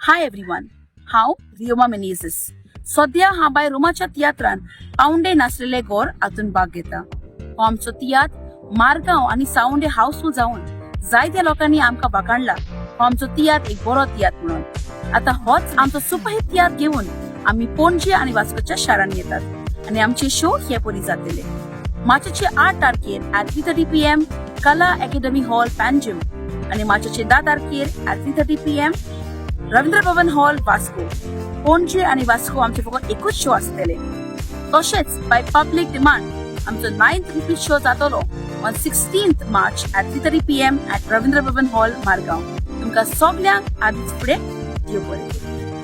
Hi everyone, हांव रियोमा मिनेझिस. सद्या हांव बाय रोमाच्या तियात्रान पावंडे नासलेले गोर हातून भाग घेता. हो आमचो तियात्र मारगांव आनी सावंडे हाऊसफुल जावन जायत्या लोकांनी आमकां वाखाणला, हो आमचो तियात्र एक बरो तियात्र म्हणून. आतां होच आमचो सुपरहिट तियात्र घेवन आमी पणजे आनी वास्कोच्या शारांनी येतात आनी आमचे शो हे परी जातले. मार्चाचे 8 तारखेर at 3:30 p.m., कला अकॅडमी हॉल, पॅन्जिम आनी मार्चाचे 10 तारखेर at 3:30 p.m., Ravindra Bhavan hall, Vasco. Panaji आनी वास्को आमचे फकत एकूच शो आसतले. तशेंच बाय पब्लीक डिमांड आमचो नायन्थ रिपीट शो जातलो on 16 March at 3:30 p.m. at Ravindra Bhavan hall, Margao. तुमकां सगल्यांक आदींच फुडें देव बरें करूं.